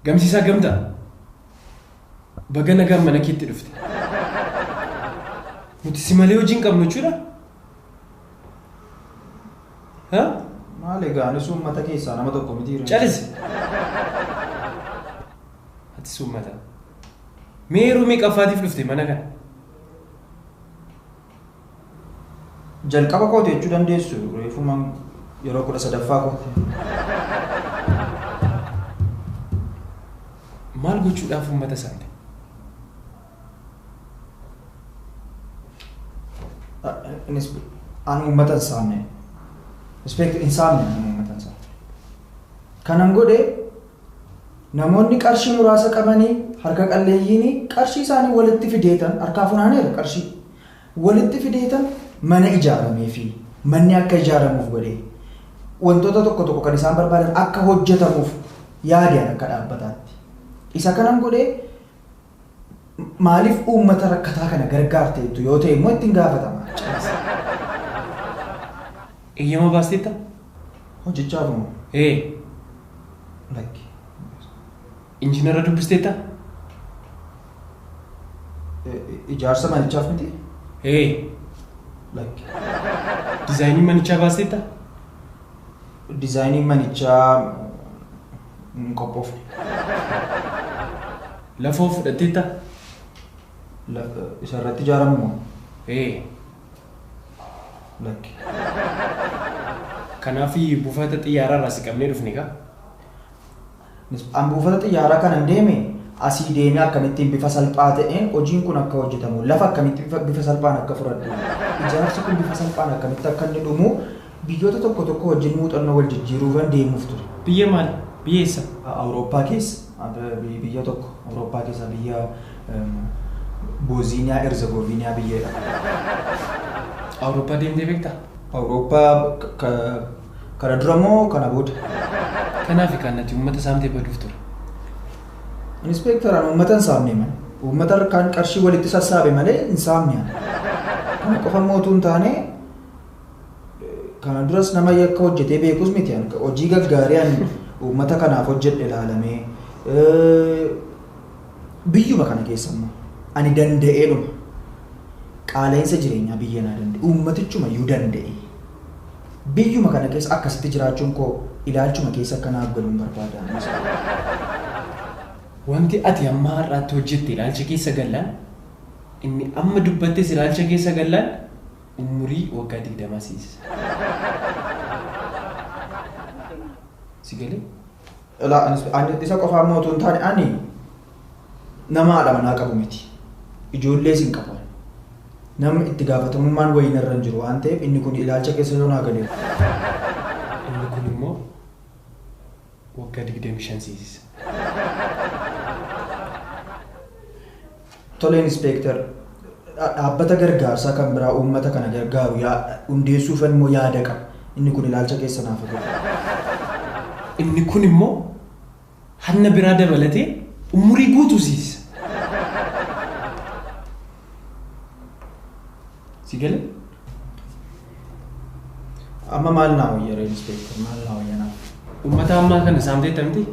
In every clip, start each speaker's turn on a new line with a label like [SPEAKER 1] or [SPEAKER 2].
[SPEAKER 1] Gamsiisaa Gamtaa. Baga nagaan mana keetti dhufte. Nuti si malee hojii hin qabnu jechuudha? Ha?
[SPEAKER 2] Maal egaa anis uummata keessaa nama tokko miti.
[SPEAKER 1] Calisi. Atis uummata. Mee yeroo meeqaffaatiif dhufte mana kana?
[SPEAKER 2] Jalqaba kooti jechuu dandeessu reefumaan yeroo 13ffaa kooti.
[SPEAKER 1] Maal gochuudhaaf uummata saamte?
[SPEAKER 2] Innis ani uummata hin saamne. Inspector hin saamne ani uummata hin saamne. Kanan godhe namoonni qarshii muraasa qabanii harka qalleeyyiin qarshii isaanii walitti fideetan harkaa funaaneera qarshii walitti fideetan mana ijaaramee fi manni akka ijaaramuuf godhe wantoota tokko tokko kan isaan barbaadan akka hojjetamuuf yaadeen akka dhaabbataatti. Isa kanan godhe maaliif uummata rakkataa kana gargaarteettu yoo ta'e immoo ittiin gaafatama.
[SPEAKER 1] Eeyyama baasteetta?
[SPEAKER 2] Hojichaaf moo?
[SPEAKER 1] Ee.
[SPEAKER 2] Lakki.
[SPEAKER 1] Injiinara dubbisteetta?
[SPEAKER 2] Ijaarsa manichaaf miti?
[SPEAKER 1] Ee.
[SPEAKER 2] Lakki.
[SPEAKER 1] Dizaayinii manichaa baasteetta?
[SPEAKER 2] Dizaayinii manichaa hin qophoofne.
[SPEAKER 1] Lafoo fudhatteetta?
[SPEAKER 2] Isa irratti ijaaramu moo?
[SPEAKER 1] Ee.
[SPEAKER 2] Lakki.
[SPEAKER 1] Kanaaf buufata xiyyaaraa irraa si qabnee dhufne kaa?
[SPEAKER 2] An buufata xiyyaaraa kanan deeme asii deemee akkamittiin bifa salphaa ta'een hojiin kun akka hojjetamu lafa akkamitti bifa salphaan akka fudhadhu ijaarsi kun bifa salphaan akkamitti akka inni dhumu biyyoota tokko tokko wajjin muuxannoo wal jijjiiruufan deemuuf ture.
[SPEAKER 1] Biyya maal? Biyya eessa?
[SPEAKER 2] Awurooppaa keessa biyya tokko Awurooppaa keessa biyya Booziniyaa Erzegoviiniyaa biyyeedha.
[SPEAKER 1] Awurooppaa deemtee beektaa?
[SPEAKER 2] Awurooppaa kana dura moo kana booda?
[SPEAKER 1] Kanaaf kan nati uummata saamtee baduuf ture.
[SPEAKER 2] Inspector an uummata hin saamne malee. Uummata harkaan qarshii walitti sassaabe malee hin saamne ani. Kana qofa immoo utuu hin taane kana duras nama yakka hojjetee beekus miti ani. Hojii gaggaarii ani uummata kanaaf hojjedhe ilaalamee biyyuma kana keessa immoo ani danda'eedhuma. Qaala'insa jireenyaa biyya naa danda'e. Uummatichuma iyyuu danda'e. Biyyuma kana keessa akkasitti jiraachuun koo ilaalchuma keessa akka naaf galuun barbaada.
[SPEAKER 1] Wanti ati amma har'aatti hojjette ilaalcha keessa gallaan inni amma dubbattes ilaalcha keessa gallaan umurii waggaa 20 siisisa. Si galee?
[SPEAKER 2] Ani isa qofaa immoo utuu hin taane ani nama haadha manaa qabu miti. Ijoollees hin qabu. Namni itti gaafatamummaan wayii narra hin jiru waan ta'eef inni kun ilaalcha keessa yoo naa galeera.
[SPEAKER 1] Inni kun immoo waggaa 25 siisisa.
[SPEAKER 2] Tole inspector dhaabbata gargaarsaa kan biraa uummata kana gargaaru hundeessuufan immoo yaada qaba. Inni kun ilaalcha keessa naaf galu.
[SPEAKER 1] Inni kun immoo hanna biraa dabalatee umurii guutuu siisisa. Si galee?
[SPEAKER 2] Amma maal naa wayya inspector maal naa wayya naaf?
[SPEAKER 1] Uummata ammaa kana saamteetta miti?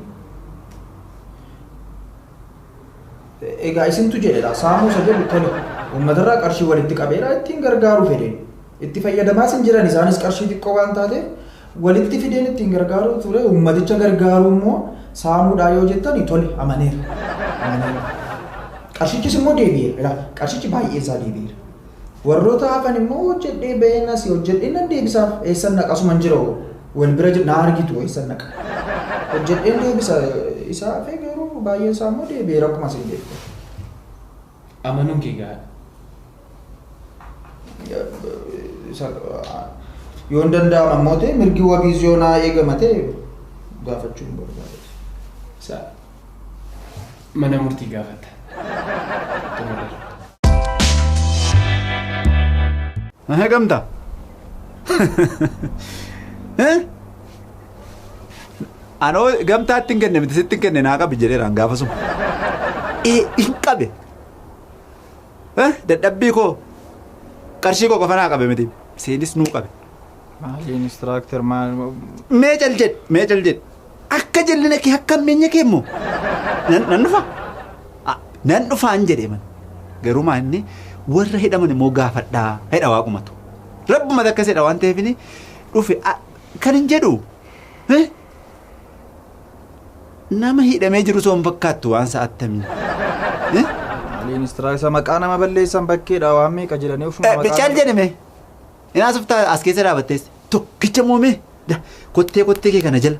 [SPEAKER 2] Egaa isintu jedhedha saamuu isa jedhu tole uummatarraa qarshii walitti qabeera ittiin gargaaru fedheen itti fayyadamaas hin jiran isaanis qarshii xiqqoo waan taateef walitti fideen ittiin gargaaru ture uummaticha gargaaru immoo saamuudhaa yoo jettani tole amaneera. Amaneera. Qarshichis immoo deebi'eera. Qarshichi baay'ee isaa deebi'eera. Warroota hafan immoo hojjedhee baheen asii hojjedhee nan deebisaaf eessan naqa asuma hin jiru wal bira na argitu eessan naqa. Hojjedheen deebisa isaa hafee garuu baay'een isaa immoo deebi'eera akkuma isin jettu.
[SPEAKER 1] Amanuun kee gahaadha.
[SPEAKER 2] Yoo hin danda'ama immoo ta'e mirgi wabiis yoo naa eegama ta'e gaafachuu hin barbaadu.
[SPEAKER 1] Isa mana murtii gaafatta. Xumurreera.
[SPEAKER 3] Gamtaa? Anoo gamtaatti hin kenne miti sitti hin kenne naa qabi jedheeraan gaafa sun. Hin qabe. Dadhabbii koo qarshii koo qofa naa qabe miti seenis nuu qabe.
[SPEAKER 2] Maali instructor maal?
[SPEAKER 3] Mee cal jedh mee cal jedh. Akka jallina kee akka hammeenya kee immoo nan dhufa. Nan dhufaan jedhee man. Garuu maanni warra hidhaman immoo gaafadhaa hidha waaqumatu. Rabbuma akkas jedha waan ta'eef dhufe kan hin jedhu. Nama hidhamee jiru osoo hin fakkaattu waan sa'attamii.
[SPEAKER 2] Maaliin instructor maqaa nama balleessan bakkeedha waan meeqa jedhanii ofuma maqaa.
[SPEAKER 3] Bichaal jedhame. Inaas uftaa as keessa dhaabattees tokkicha moomee kottee kottee kee kana jala.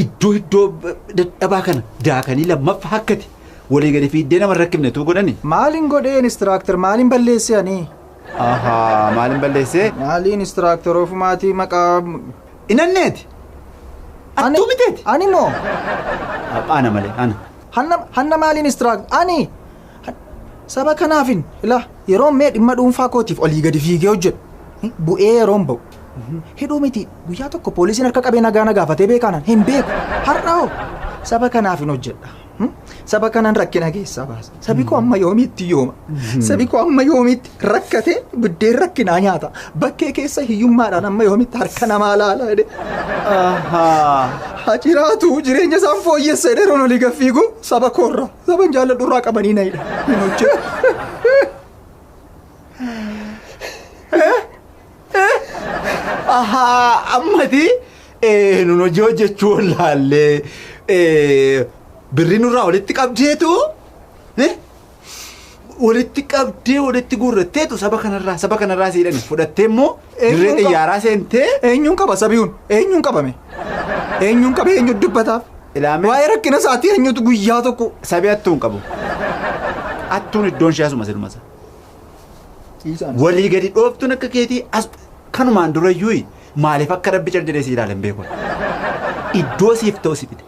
[SPEAKER 3] Iddoo iddoo dadhabaa kana daakanii lammaffaa hakkate walii gadi fiiddee nama rakkifne tuu godhani.
[SPEAKER 2] Maaliin godhee instructor maaliin balleessee ani?
[SPEAKER 3] Ahaa maaliin balleessee?
[SPEAKER 2] Maaliin instructor ofumaatii maqaa.
[SPEAKER 3] Inanneeti. Attuu miteeti.
[SPEAKER 2] Ani moo?
[SPEAKER 3] Ana malee ana.
[SPEAKER 2] Hanna maaliin instructor ani? Saba kanaafin ilaa yeroo mee dhimma dhuunfaa kootiif olii gadi fiigee hojjedhu bu'ee yeroon ba'u. Hidhuu miti guyyaa tokko poolisiin harka qabee nagaa na gaafatee beekanan hin beeku har'a hoo saba kanaafin hojjedha. Saba kanaan rakkina keessaa baasa. Sabi koo amma yoomiitti yooma. Sabi koo amma yoomiitti rakkatee buddeen rakkinaa nyaata. Bakkee keessa hiyyummaadhaan amma yoomiitti harka namaa laala jedhe. Haa jiraatu jireenya isaan fooyyessa jedhee yeroon olii gad fiigu saba koorraa saba hin jaalladhurraa qabanii na hidha. Hin hojjetu.
[SPEAKER 3] Ahaa ammati nun hojii hojjechuu wallaallee birri nurraa walitti qabdeetu walitti qabdee walitti guurratteetu saba kanarraa siidhani fudhattee immoo dirree xiyyaaraa seentee.
[SPEAKER 2] Eenyuun qaba sabiyuun eenyuun qabame eenyuun qabe eenyuun dubbataaf waa'ee rakkina isaatii eenyutu guyyaa tokko.
[SPEAKER 3] Sabi attuun qabu attuun iddoon ishee asuma silmasa walii gadi dhooftuun akka keetii as kanumaan durayyuu maaliif akka rabbi cal jedhee si ilaalan beeku iddoo siif ta'u si fide.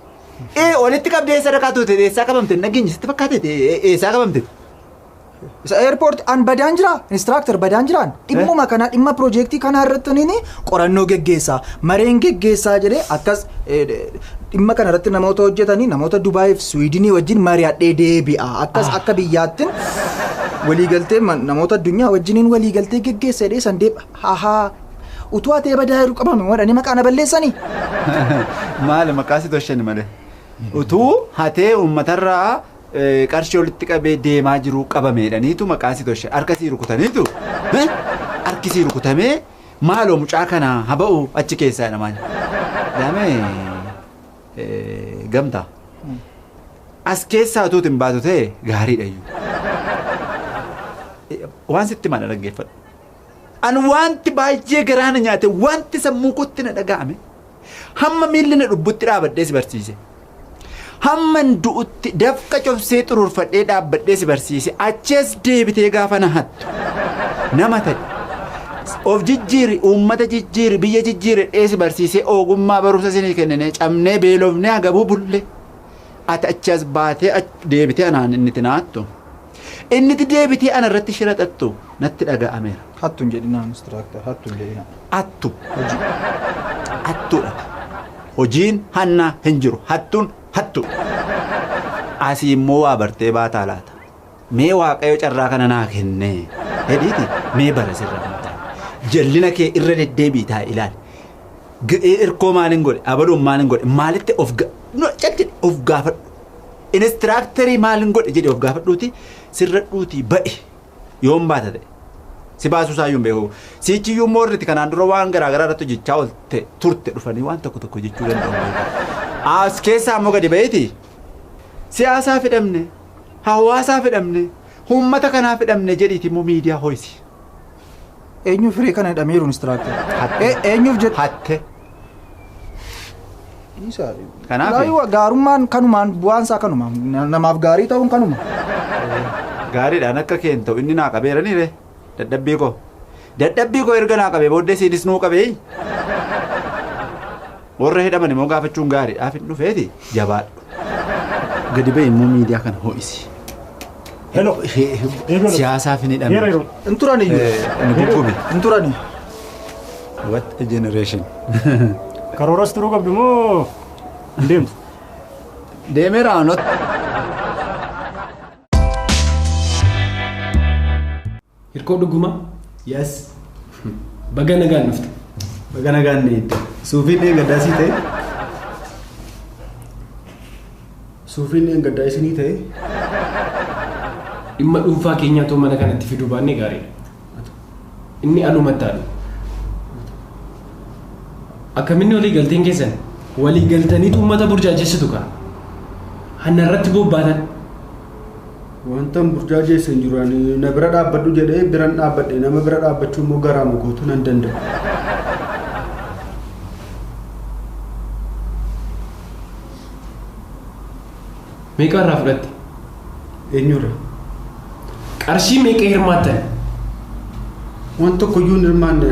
[SPEAKER 3] Walitti qabdee sadarkaa tuute eessaa qabamte nageenyi sitti fakkaate eessaa qabamte.
[SPEAKER 2] Isa airport an badaan jira instructor badaan jiraan dhimmuma kana dhimma piroojeektii kanaa irratti nini qorannoo geggeessaa mareen geggeessaa jedhee akkas dhimma kana irratti namoota hojjetanii namoota Dubaayiif Swiidinii wajjin mari'adhee deebi'a akkas akka biyyaattiin waliigaltee namoota addunyaa wajjiniin waliigaltee geggeessa jedhee san deebi'a hahaa utuu atee badaa jiru qabame wadhanii maqaa na balleessanii.
[SPEAKER 3] Maali maqaa si toshani malee. Utuu hatee uummatarraa qarshii walitti qabee deemaa jiru qabameedhaniitu maqaa si toshe harka sii rukutaniitu harki sii rukutamee maaloo mucaa kana haba'u achi keessaa namaan. Daamee gamtaa as keessaa utuu hin baatu ta'e gaariidha iyyuu. Waan sitti maal dhaggeeffadhu. An wanti baay'ee garaa na nyaate wanti sammuu kootti na dhaga'ame hamma miilli na dhubbutti dhaabadhee si barsiise. Hamman du'utti dafqa cobsee xuruurfadhee dhaabbadhee si barsiise achees deebitee gaafa na hattu nama ta'e of jijjiiri uummata jijjiiri biyya jijjiiri dhee si barsiise ogummaa barumsa isinii kennine cabnee beelofnee hagabuu bulle ati achees baatee deebitee anaan inni naattu inni deebitee ana irratti shira xaxxu natti dhaga'ameera.
[SPEAKER 2] Hattuun jedhinaa instructor hattuun jedhinaa.
[SPEAKER 3] Hattu. Hattuudha. Hojiin hannaa hin jiru hattuun. Hattu. Asii immoo waa bartee baataa laata. Mee waaqayyo carraa kana naa kennee. Hedhiiti mee bara sirra kan taa'e. Jallina kee irra deddeebii taa'e ilaali. Irkoo maaliin godhe abaluun maaliin godhe maalitti of of gaafadhu. Inistiraaktarii maaliin godhe jedhe of gaafadhuuti sirra dhuutii ba'e yoom baata ta'e. Si baasuu isaa iyyuu hin beeku. Siichi iyyuu moorriti kanaan dura waan garaagaraa irratti hojjechaa oolte turte dhufanii waan tokko tokko jechuu danda'u. As keessaa immoo gadi ba'eeti. Siyaasaa fidhamne, hawaasaa fidhamne, uummata kanaa fidhamne jedhiiti immoo miidiyaa ho'isi.
[SPEAKER 2] Eenyuuf firee kana hidhameeru instructor? Eenyuuf jedhu?
[SPEAKER 3] Hatte.
[SPEAKER 2] Kanaaf gaarummaan kanumaan bu'aan isaa kanumaan namaaf gaarii ta'uun kanuma.
[SPEAKER 3] Gaariidhaan akka keen ta'u inni naa qabeeranii ree dadhabbii koo. Dadhabbii koo erga naa qabee booddee siinis nuu qabee. Warra hidhaman immoo gaafachuun gaariidhaaf hin dhufeeti jabaadhu. Gadi ba'e immoo miidiyaa kana ho'isi.
[SPEAKER 4] Hello.
[SPEAKER 3] Siyaasaaf hin hidhamne.
[SPEAKER 2] Hin turani iyyuu.
[SPEAKER 3] Inni guggube.
[SPEAKER 2] Hin turani.
[SPEAKER 3] What a generation.
[SPEAKER 4] Karooras turuu qabdu moo hin deemtu?
[SPEAKER 3] Deemeera not.
[SPEAKER 1] Hirkoo dhuguma?
[SPEAKER 5] Yes.
[SPEAKER 1] Baga nagaan dhufte.
[SPEAKER 5] Baga nagaan deemte. Suufiin eeggaddaa sii ta'e? Suufiin gaddaa isinii ta'e.
[SPEAKER 1] Dhimma dhuunfaa keenyaatu mana kanatti fiduu baannee gaariidha. Inni alumatti haadhu. Akkaminni walii galteen keessan walii galtaniitu uummata burjaajessitu kaa. Hanna irratti bobbaatan.
[SPEAKER 5] Wanta burjaajessu hin jiru ani na bira dhaabbadhu jedhee biran dhaabbadhe nama bira dhaabbachuu immoo garaa mukootu nan danda'u.
[SPEAKER 1] Meeqa irraa fudhatte?
[SPEAKER 5] Eenyurra?
[SPEAKER 1] Qarshii meeqa hirmaattan?
[SPEAKER 5] Waan tokko iyyuu hin hirmaanne.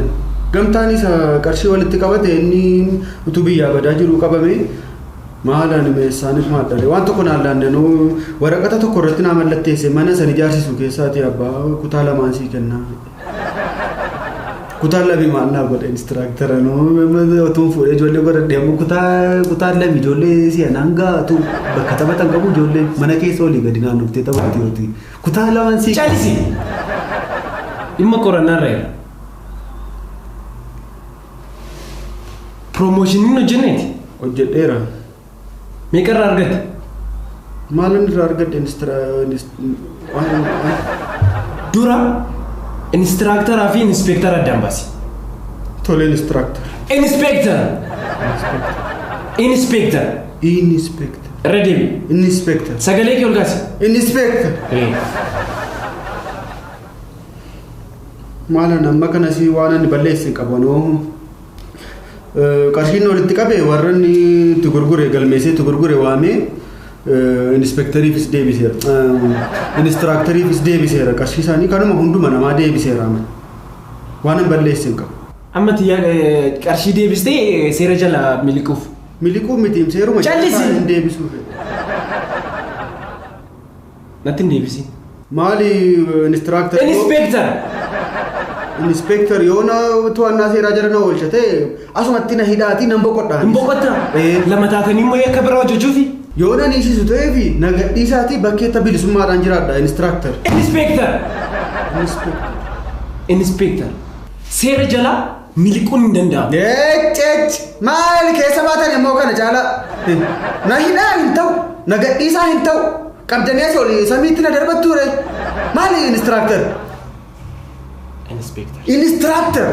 [SPEAKER 5] Gamtaan isa qarshii walitti qabate inni utuu biyyaa badaa jiru qabame maalaan meessaan hirmaadhale waan tokko naan laannanuu waraqata tokko irratti naa mallatteesse mana san ijaarsisu keessaati abbaa kutaa lamaan sii kennaa. Kutaa lami maal naa godhe inistiraakitara nuu otuun fuudhee ijoollee godhadhe ammoo kutaa lami ijoollee si'an hanga utuu bakka taphatan qabu ijoollee mana keessa olii gadi naannoftee taphatti yooti. Kutaa lamaan sii.
[SPEAKER 1] Caalisi! Dhimma qorannaa irra jira. Piroomooshinii hojjenneeti?
[SPEAKER 5] Hojjedheera.
[SPEAKER 1] Meeqa irraa argatte?
[SPEAKER 5] Maalan irraa argadhe
[SPEAKER 1] Dura inistiraaktaraa fi inspeektara addaan baasi.
[SPEAKER 5] Tole inistiraaktar.
[SPEAKER 1] Inspeektar! Inspeektar!
[SPEAKER 5] Inspeektar.
[SPEAKER 1] Irra deebi.
[SPEAKER 5] Inspeektar.
[SPEAKER 1] Sagalee kee ol kaasi.
[SPEAKER 5] Inspeektar. Maalan amma kanas waan ani balleesse hin qabu anoo. Qarshiin walitti qabe warra inni itti gurgure galmeessee itti gurgure waamee inspeekteriifis deebiseera. Inistiraakteriifis deebiseera. Qarshii isaanii kanuma hunduma namaa deebiseera. Waan hin balleesse hin qabu.
[SPEAKER 1] Amma qarshii deebistee seera jala miliquuf.
[SPEAKER 5] Miliquuf miti seeruma
[SPEAKER 1] Callisi!
[SPEAKER 5] hin deebisuuf.
[SPEAKER 1] Natti hin deebisin.
[SPEAKER 5] Maali inistiraakter?
[SPEAKER 1] Inspeektar!
[SPEAKER 5] Inspeektar yoo na to'annaa seeraa jala na oolcha ta'e asumatti na hidhaatii nan boqodha.
[SPEAKER 1] Hin boqottaa? Lama taatanii immoo yakka biraa hojjechuufi?
[SPEAKER 5] Yoo na dhiisisu ta'eefi na gadhiisaatii bakkeetta bilisummaadhaan jiraadha inistiraaktar.
[SPEAKER 1] Inspeektar! Inspeektar! Seera jalaa miliquun hin danda'amu.
[SPEAKER 5] Eecceec! Maali keessa baatan immoo kana caalaa? Na hidhaa hin ta'u, na gadhiisaa hin ta'u, qabdanii asii olii samiitti na darbattuure. Maali inistiraaktar?
[SPEAKER 1] Inspeektar.
[SPEAKER 5] Inistiraaktar!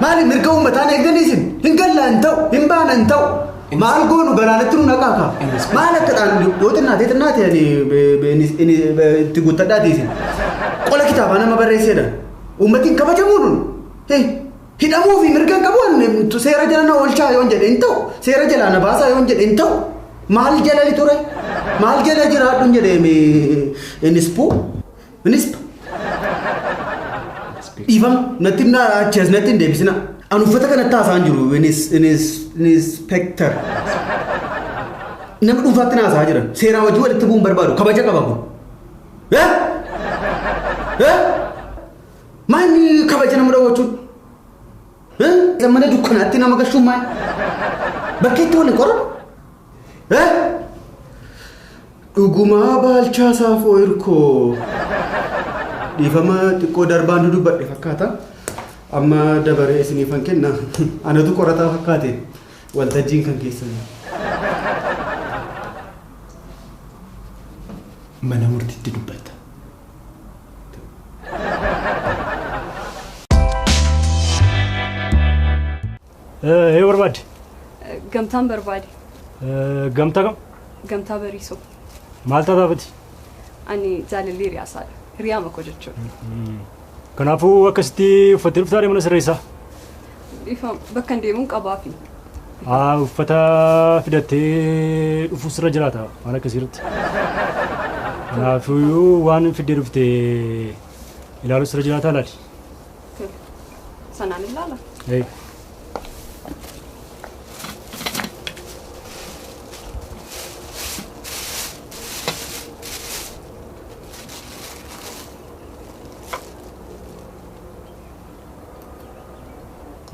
[SPEAKER 5] Maali mirga uummataan eegdanii isin? Hin gallaa hin ta'u, hin baana hin ta'u. Maal goonu galaanatti nu naqaa kaa? Maal akka dhaan yoo xinnaatee xinnaate ani itti guuttadhaati isin. Qola kitaabaa nama barreesseedha. Uummatni hin kabajamuu nun. Hidhamuu fi mirga hin qabu seera jala na oolchaa yoon jedhe hin ta'u. Seera jalaa na baasaa yoon jedhe hin ta'u. Maal jala ture? Maal jala jiraadhu hin jedhe inispuu? Inispa? Dhiifama natti achi as natti hin deebisina. Ani uffata kanatti haasa'aa hin jiru inspeektar. Nama dhuunfaatti na haasa'aa jiran. Seeraan wajjin walitti bu'uun barbaadu. Kabaja qaba kun. Maali kabaja nama dhowwachuun? Mana dukkanaatti nama gashuun maali? Bakkeetti waliin qoranu? Dhugumaa Baalchaa Saafoo Hirkoo. Dhiifama xiqqoo darbaan dubbadhe fakkaata. Amma dabaree isiniifan kenna. Anatu qorataa fakkaate waltajjiin kan keessan.
[SPEAKER 1] Mana murtiitti dubbatta.
[SPEAKER 4] Ee barbaadde?
[SPEAKER 6] Gamtaan barbaade.
[SPEAKER 4] Gamtaa kam?
[SPEAKER 6] Gamtaa Bariisoo.
[SPEAKER 4] Maal taataafati?
[SPEAKER 6] Ani jaalallee hiriyaasaadha. Hiriyaa makoo jechuudha.
[SPEAKER 4] Kanaafuu akkasitti uffattee dhuftaa mana sirreessaa?
[SPEAKER 6] Bakka hin deemuun qabaafi.
[SPEAKER 4] Uffata fidattee dhufuu sirra jiraata waan akkasii irratti. Kanaafuu waan fiddee dhufte ilaaluu sirra jiraata laali.
[SPEAKER 6] Sanaan ilaala.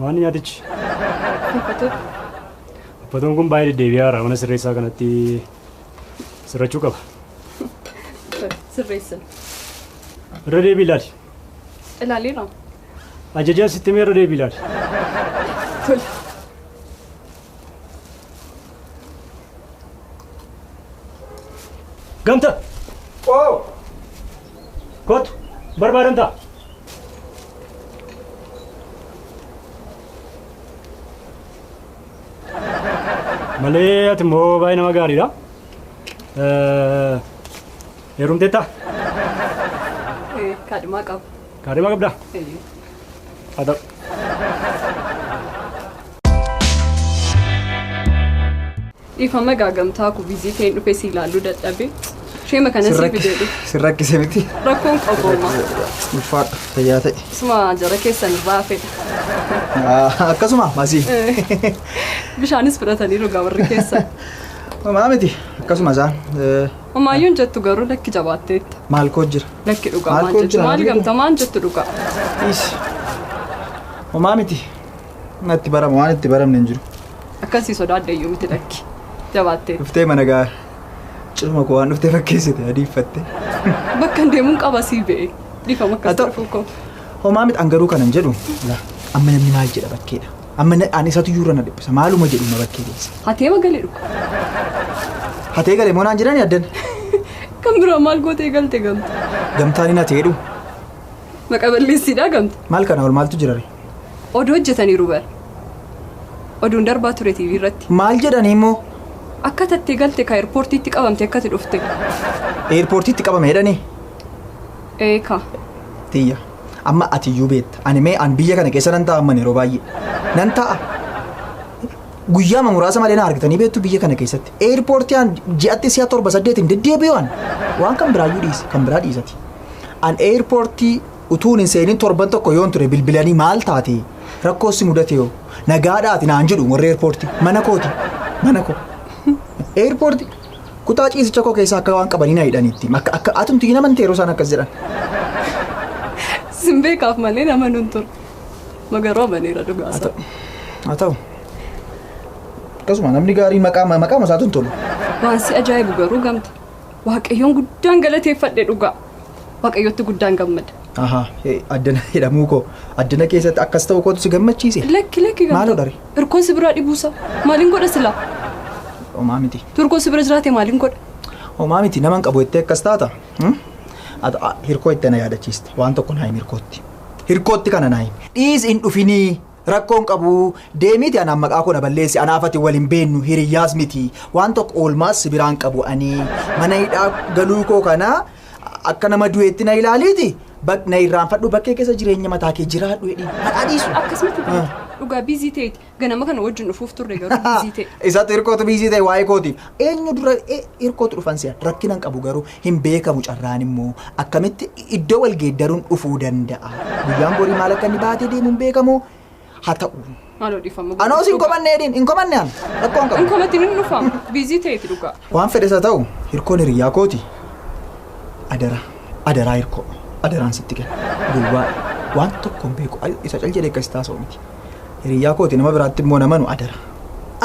[SPEAKER 4] Waan nyaatichi?
[SPEAKER 6] Uffatoo.
[SPEAKER 4] Uffatoon kun baay'ee deddeebi'aara mana sirreessaa kanatti sirrachuu qaba.
[SPEAKER 6] Sirreessin.
[SPEAKER 4] Irra deebii ilaali.
[SPEAKER 6] Ilaaliira.
[SPEAKER 4] Ajajaa sitti mee irra deebii ilaali.
[SPEAKER 6] Tole.
[SPEAKER 4] Gamta! Oo! Kootu! Barbaadamta! Malee ati immoo baay'ee nama gaariidha. Heerumteetta?
[SPEAKER 6] Kaadhimaa qaba.
[SPEAKER 4] Kaadhimaa qabdaa? Haa ta'u.
[SPEAKER 6] Dhiifama egaa gamtaa ku biizii ta'een dhufee si ilaaluu dadhabe. Sheema kana si fidee dhufe.
[SPEAKER 2] Sirrakkise miti.
[SPEAKER 6] Rakkoon qabu.
[SPEAKER 2] Ulfaadha fayyaa ta'e.
[SPEAKER 6] Isuma jara keessan irraa fedha.
[SPEAKER 2] Akkasuma masii.
[SPEAKER 6] Bishaanis fudhatanii dhugaa warri keessan.
[SPEAKER 2] Homaa miti akkasuma isaan.
[SPEAKER 6] Homaayyuun jettu garuu lakki jabaatteetta.
[SPEAKER 2] Maal koo jira?
[SPEAKER 6] Lakki dhugaa maal jettu maal gamtaa maal jettu dhugaa?
[SPEAKER 2] Homaa miti. Natti barama waan itti baramne hin jiru.
[SPEAKER 6] Akkasii sodaadde iyyuu miti lakki. Jabaatteetta.
[SPEAKER 2] Dhuftee mana gaa cirma koo waan dhuftee fakkeessite adiiffatte.
[SPEAKER 6] Bakka deemuun qaba sii ba'e. Dhiifama akkas dhufuu koo.
[SPEAKER 2] Homaa miti an garuu kanan jedhu amma namni maal jedha bakkeedha. Amma ani isatu yuura na dhiphisa maaluma jedhu ma bakkee keessa.
[SPEAKER 6] Hatee magalee dhuga.
[SPEAKER 2] Hatee galee moo naan jedhani addan?
[SPEAKER 6] Kan biraa maal gootee galte gamta?
[SPEAKER 2] Gamtaan hin hatee dhu.
[SPEAKER 6] Maqa balleessiidhaa gamta.
[SPEAKER 2] Maal kana ol maaltu jira ree?
[SPEAKER 6] Oduu hojjetaniiru bara. Oduun darbaa ture TV irratti.
[SPEAKER 2] Maal jedhanii immoo?
[SPEAKER 6] Akka tattee galte ka eerpoortiitti qabamte akkati dhufte.
[SPEAKER 2] Eerpoortiitti qabame jedhanii?
[SPEAKER 6] Eeka.
[SPEAKER 2] Tiyya. Amma ati iyyuu beekta. Ani mee an biyya kana keessa nan ta'a amman yeroo baay'ee. Nan ta'a. Guyyaa muraasa malee na argitanii beektu biyya kana keessatti. Eerpoortii an ji'atti si'a 7 8 deddeebi'u an. Waan kan biraayyuu dhiisi. Kan biraa dhiisati. An eerpoortii utuun hin seenin torban tokko yoon ture bilbilanii maal taate? Rakkoo si mudate yoo nagaadhaati naan jedhu warri eerpoortii. Mana kooti. Mana koo. Eerpoortii kutaa ciisicha koo keessaa akka waan qabanii na hidhaniitti. Akka akka atumti nama yeroo isaan akkas jedhan.
[SPEAKER 6] Sin beekaaf malee nama nun ture. Magaroo amaneera dhugaasa.
[SPEAKER 2] Haa ta'u. Akkasuma namni gaariin maqaa maqaa isaatu hin tolu.
[SPEAKER 6] Waan si ajaa'ibu garuu gamta. Waaqayyoon guddaan galateeffadhe dhugaa. Waaqayyootti guddaan gammada.
[SPEAKER 2] Ahaa, addana jedhamuu koo addana keessatti akkas ta'u kootu si gammachiise.
[SPEAKER 6] Lakki lakki gamta.
[SPEAKER 2] Maaloo daree?
[SPEAKER 6] Hirkoon si biraa dhibuusa. Maaliin godha silaa?
[SPEAKER 2] Homaa miti.
[SPEAKER 6] Turkoon si bira jiraate maaliin godha?
[SPEAKER 2] Homaa miti nama hin qabu jettee akkas taata. Hirkoo itti na yaadachiiste. Waan tokko naa himi hirkootti. Hirkootti kana naa himi. Dhiis hin dhufinii rakkoon qabu deemiiti anaan maqaa koo na balleessi anaaf ati wal hin beennu hiriyyaas miti. Waan tokko oolmaas si biraan qabu ani mana hidhaa galuu koo kana akka nama du'eetti na ilaaliiti. Na irraanfadhu bakkee keessa jireenya mataa kee jiraadhu jedhi. Hadhaa dhiisu.
[SPEAKER 6] Akkasumatti dhugaa biizii ta'eeti. Ganama kana wajjin dhufuuf turre garuu biizii ta'e.
[SPEAKER 2] Isatti hirkootu biizii ta'e waa'ee kootiif. Eenyu dura hirkootu dhufan si'a rakkina hin qabu garuu hin beekamu carraan immoo akkamitti iddoo wal geeddaruun dhufuu danda'a. Guyyaan borii maal akka inni baatee deemu hin beekamu haa ta'u.
[SPEAKER 6] Maaloo dhiifama.
[SPEAKER 2] Anoos hin komanne jedhiin hin komanne an rakkoo hin qabu.
[SPEAKER 6] Hin komatin hin dhufamu biizii ta'eeti dhugaa.
[SPEAKER 2] Waan fedhes haa ta'u hirkoon hiriyyaa kooti. Adara adaraa hirkoo. Adaraan sitti kenna. Duwwaa waan tokko hin beeku isa cal jedhee akkas taasa'u miti. Hiriyyaa kooti nama biraatti immoo namanu adara.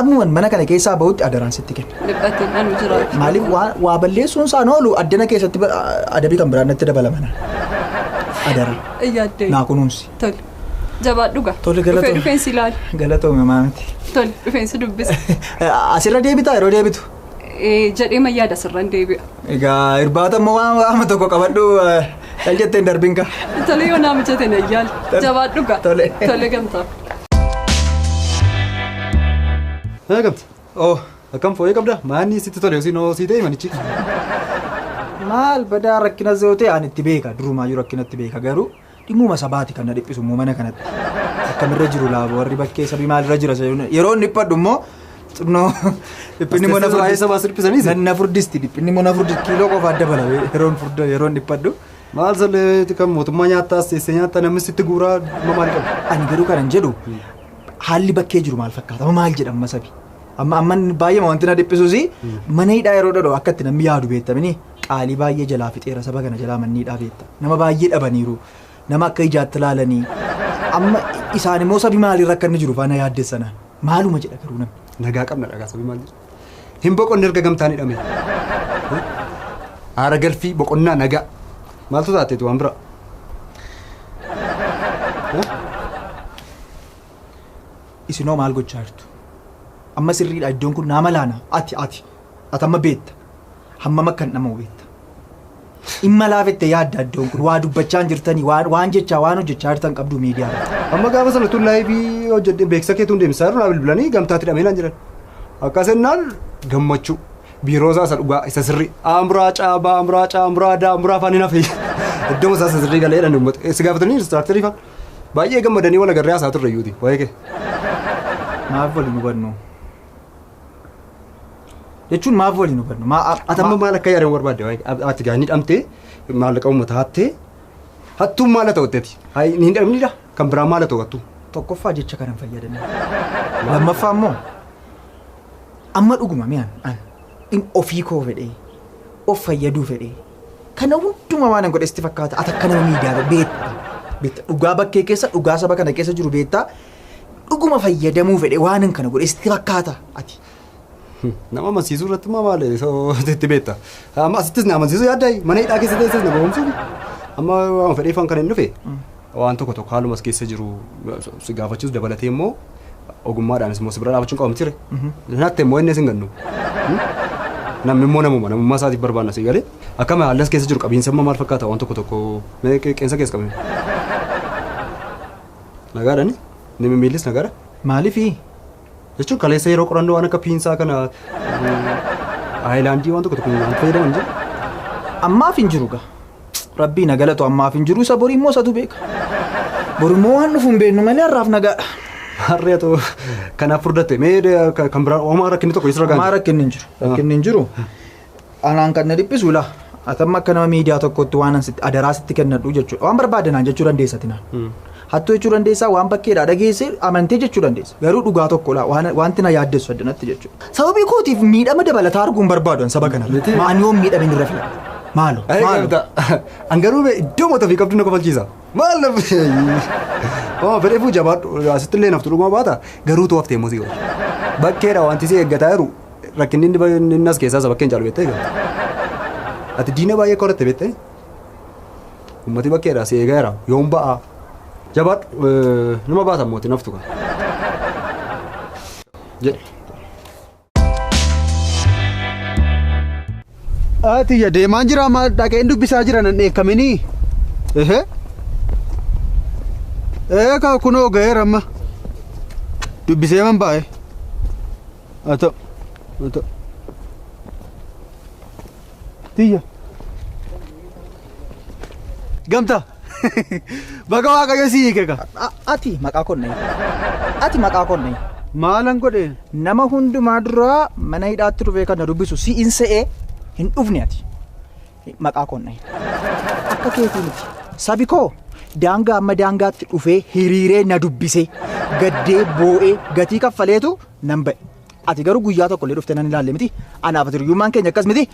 [SPEAKER 2] Ammuman mana kana keessaa bahutti adaraan sitti kenna.
[SPEAKER 6] Dhiphateen anu jiraatu.
[SPEAKER 2] Maaliif waa balleessuun isaan oolu addana keessatti adabii kan biraan natti dabalamana. Adara.
[SPEAKER 6] Yaaddee.
[SPEAKER 2] Naa kunuunsi.
[SPEAKER 6] Tole. Jabaadhu dhugaa.
[SPEAKER 2] Tole galatoomi.
[SPEAKER 6] Dhufee dhufeensi ilaali.
[SPEAKER 2] Galatoomi maamiti.
[SPEAKER 6] Tole dhufeensi dubbisa.
[SPEAKER 2] Asirra deebitaa yeroo deebitu?
[SPEAKER 6] Jedhee mayyaada asirraan deebi'a.
[SPEAKER 2] Egaa irbaata immoo waan tokko qabadhu. Cal jettee hin darbin kaa.
[SPEAKER 6] Tole yoo naa mijate na yaali. Jabaadhu dhugaa.
[SPEAKER 2] Tole.
[SPEAKER 6] Tole gamtaa.
[SPEAKER 5] Haa gamta. Oh akkam fooyyee qabda? Maanni sitti tole osoo sii ta'e manichi.
[SPEAKER 2] Maal badaa rakkina yoo ta'e ani itti beeka durumaayyuu rakkina itti beeka garuu dhimmuma sabaati kan na dhiphisu immoo mana kanatti. Akkamirra jiru laaba warri bakkee sabii maalirra jira yeroo inni dhiphadhu immoo xinnoo dhiphinni immoo na furdisti. Na furdisti dhiphinni immoo na furdisti kiiloo qofaa dabala yeroo inni dhiphadhu.
[SPEAKER 5] Maal salleetti kan mootummaa nyaataas teessee nyaata namni sitti guuraa maal qabu?
[SPEAKER 2] Ani garuu kanan jedhu haalli bakkee jiru maal fakkaata? Maal jedhama sabi? Amma amma baay'ee wanti na dhiphisuus mana hidhaa yeroo dhadhu akka itti namni yaadu beektamini qaalii baay'ee jalaa fixeera saba kana jalaa manni hidhaa beekta. Nama baay'ee dhabaniiru. Nama akka ijaatti ilaalanii. Amma isaan immoo sabi maaliirra akka inni jiru faana yaaddessana. Maaluma jedha garuu namni?
[SPEAKER 5] Nagaa qabna dhagaa sabi maal jedha? Hin boqonne erga gamtaan hidhame. Haara galfii boqonnaa nagaa. Maaltu taateetu waan biraa?
[SPEAKER 2] Isinoo maal gochaa jirtu? Amma sirriidha iddoon kun naa malaana. Ati ati ati amma beekta. Hammam akkan nama beekta. Dhimma laafette yaadda iddoon kun waa dubbachaa hin jirtanii waan jechaa waan hojjechaa jirtan qabdu miidiyaa.
[SPEAKER 5] Amma gaafa sana tun laayivii hojjedhee beeksisa keetuun deemsisaa jiru naa bilbilanii gamtaatti hidhamee naan jedhan. Akkas jennaan gammachuu biiroo isaa isa dhugaa isa sirrii amuraa caabaa amuraa caamuraa daamuraa afaan hin hafe iddoo isaa isa sirrii galee jedhan uummata si gaafatanii inistiraaktarii fa'aa baay'ee gammadanii wal agarree haasaa turre iyyuuti waa'ee kee.
[SPEAKER 2] Maaf waliin hubannu? Jechuun maaf waliin hubannu?
[SPEAKER 5] Ati amma maal akka yaadan barbaadde waa'ee ati gaa ni dhamtee maallaqa uummataa hattee hattuun maal haa ta'u ati ni hidhamnidha kan biraa maal haa ta'u hattuu.
[SPEAKER 2] Tokkoffaa jecha kanan fayyadamne. Lammaffaa immoo amma dhuguma mi'aan an in ofii koo fedhee of fayyaduu fedhee kana hundumaa waan an godhe sitti fakkaata ati akka nama miidiyaa beekta beekta dhugaa bakkee keessa dhugaa saba kana keessa jiru beekta dhuguma fayyadamuu fedhee waan an kana godhe sitti fakkaata ati.
[SPEAKER 5] Nama amansiisuu irratti maa maal itti beekta amma asittis na amansiisuu yaaddaa mana hidhaa keessa teesses na boonsuuf amma waan fedhee faan kan hin dhufe waan tokko tokko haaluma as keessa jiru si gaafachiisu dabalatee immoo ogummaadhaanis immoo si bira dhaabachuun qabamu ture. Natti immoo inni sin gannu. Namni immoo namuma namummaa isaatiif barbaanna si galee akkama haalli as keessa jiru qabiinsa immoo maal fakkaata waan tokko tokko mee qeensa keessa qabame. Nagaadhaani? Ni miillis nagaadha?
[SPEAKER 2] Maaliifi?
[SPEAKER 5] Jechuun kaleessa yeroo qorannoo waan akka piinsaa kana aayilaandii waan tokko tokko waan fayyadaman jiru.
[SPEAKER 2] Ammaaf hin jiru gaa. Rabbii na galatu ammaaf hin jiru isa borii immoo isatu beeka. Borii immoo waan dhufu hin beeknu malee har'aaf nagaadha.
[SPEAKER 5] Harree ta'u kanaaf furdatte mee kan biraa homaa rakkinni tokko isra
[SPEAKER 2] Homaa rakkinni hin jiru. Rakkinni hin jiru. Anaan kan na dhiphisu laa. Atamma akka nama miidiyaa tokkotti waan adaraa sitti kennadhu jechuudha. Waan barbaade naan jechuu dandeessa ati naan. Hattuu jechuu dandeessaa waan bakkeedhaa dhageesse amantee jechuu dandeessa. Garuu dhugaa tokko laa wanti na yaaddessu addanatti jechuudha. Sababii kootiif miidhama dabalataa arguu hin barbaadu an saba kanarra. Maan yoom miidhame irra filadha. Maalo maalo.
[SPEAKER 5] An garuu iddoo mata fi qabdu na kofalchiisa. Maal na Oh fedheefuu jabaadhu asitti illee naftu dhuguma baata garuu too haftee immoo si godha. Bakkeedha wanti si eeggataa jiru rakkinni inni as keessaa isa bakkeen caalu beektee eegata. Ati diina baay'ee qoratte beektee? Uummati bakkeedha si eegaa jira yoom ba'a? Jabaadhu numa baata mootii naftu kan. Jedhe. Ati ya deemaan jira amma dhaqeen dubbisaa jira nan dheekkaminii. Ehee. Ee ka kunoo ga'eera amma. Dubbisee man baa'e. Haa ta'u. Haa ta'u. Tiyya. Gamta. Baga Waaqayyo si hiike ka.
[SPEAKER 2] Ati maqaa koo hin. Ati maqaa koo hin.
[SPEAKER 5] Maalan godhe?
[SPEAKER 2] Nama hundumaa duraa mana hidhaatti dhufee kan na dubbisu si hin se'ee hin dhufne ati. Maqaa koo hin. Akka keetii miti. Sabi koo daangaa amma daangaatti dhufee hiriiree na dubbise gaddee boo'ee gatii kaffaleetu nan ba'e. Ati garuu guyyaa tokko illee dhuftee nan ilaalle miti. Anaaf ati hiriyyummaan keenya akkas miti.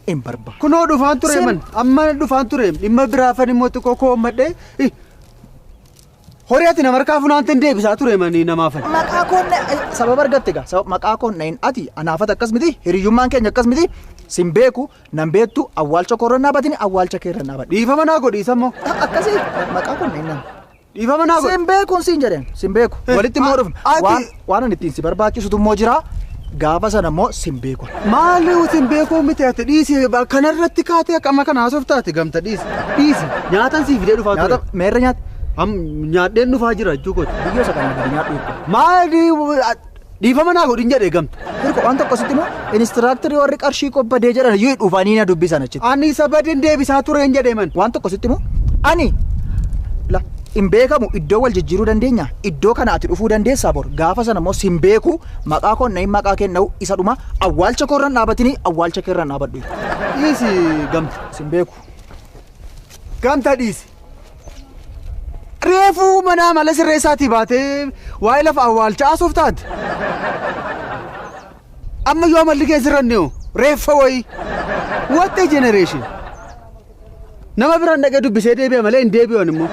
[SPEAKER 2] Hin barbaadu.
[SPEAKER 5] Kunoo dhufaan ture man. Amma dhufaan ture. Dhimma biraafan immoo xiqqoo koo madhee. Horii ati nama harkaa funaante hin deebisaa ture manii namaafan.
[SPEAKER 2] Maqaa koo sababa argatte gaa. Sababa maqaa koo hin ati anaafat akkas miti. Hiriyyummaan keenya akkas miti. Sin beeku nan beektu awwaalcha koorra dhaabatini awwaalcha keerra dhaabadhu.
[SPEAKER 5] Dhiifama naa godhi isa immoo.
[SPEAKER 2] Akkasii maqaa koo hin nan.
[SPEAKER 5] Dhiifama naa godhi.
[SPEAKER 2] Sin beekuun siin jedheen sin beeku. Walitti immoo dhufna. Waan ani ittiin si barbaachisutu immoo jira. Gaafa sana immoo sin beeku.
[SPEAKER 5] Maali sin beekuu miti ati dhiisi kanarratti kaatee akka amma kana haasoftaati gamta dhiisi. Dhiisi nyaatan sii fidee dhufaa ture.
[SPEAKER 2] Nyaata meerra nyaate?
[SPEAKER 5] Am nyaadheen dhufaa jira jechuu kooti.
[SPEAKER 2] Biyyoo isa kana gadi nyaadhu jechuudha.
[SPEAKER 5] Maali dhiifama naa godhin jedhee gamta.
[SPEAKER 2] Hirko waan tokko sitti immoo inistiraaktarii warri qarshii qobbadee jedhan iyyuu dhufanii na dubbisan achitti.
[SPEAKER 5] Ani isa badin deebisaa tureen jedhee man.
[SPEAKER 2] Waan tokko sitti immoo ani la hin beekamu iddoo wal jijjiiruu dandeenya iddoo kana ati dhufuu dandeessaa bor gaafa sana immoo sin beeku maqaa koo hin maqaa kee na'u isa dhuma awwaalcha koorran dhaabatini awwaalcha keerran dhaabadhu.
[SPEAKER 5] Dhiisi gamta.
[SPEAKER 2] Sin beeku.
[SPEAKER 5] Gamta dhiisi. Reefuu mana amala sirreessaatii baatee waa'ee lafa awwaalcha haasoof taate. Amma yoo amalli kee sirranne hoo reeffa wayii. What a generation. Nama biraan dhaqee dubbisee deebi'a malee hin deebi'an immoo.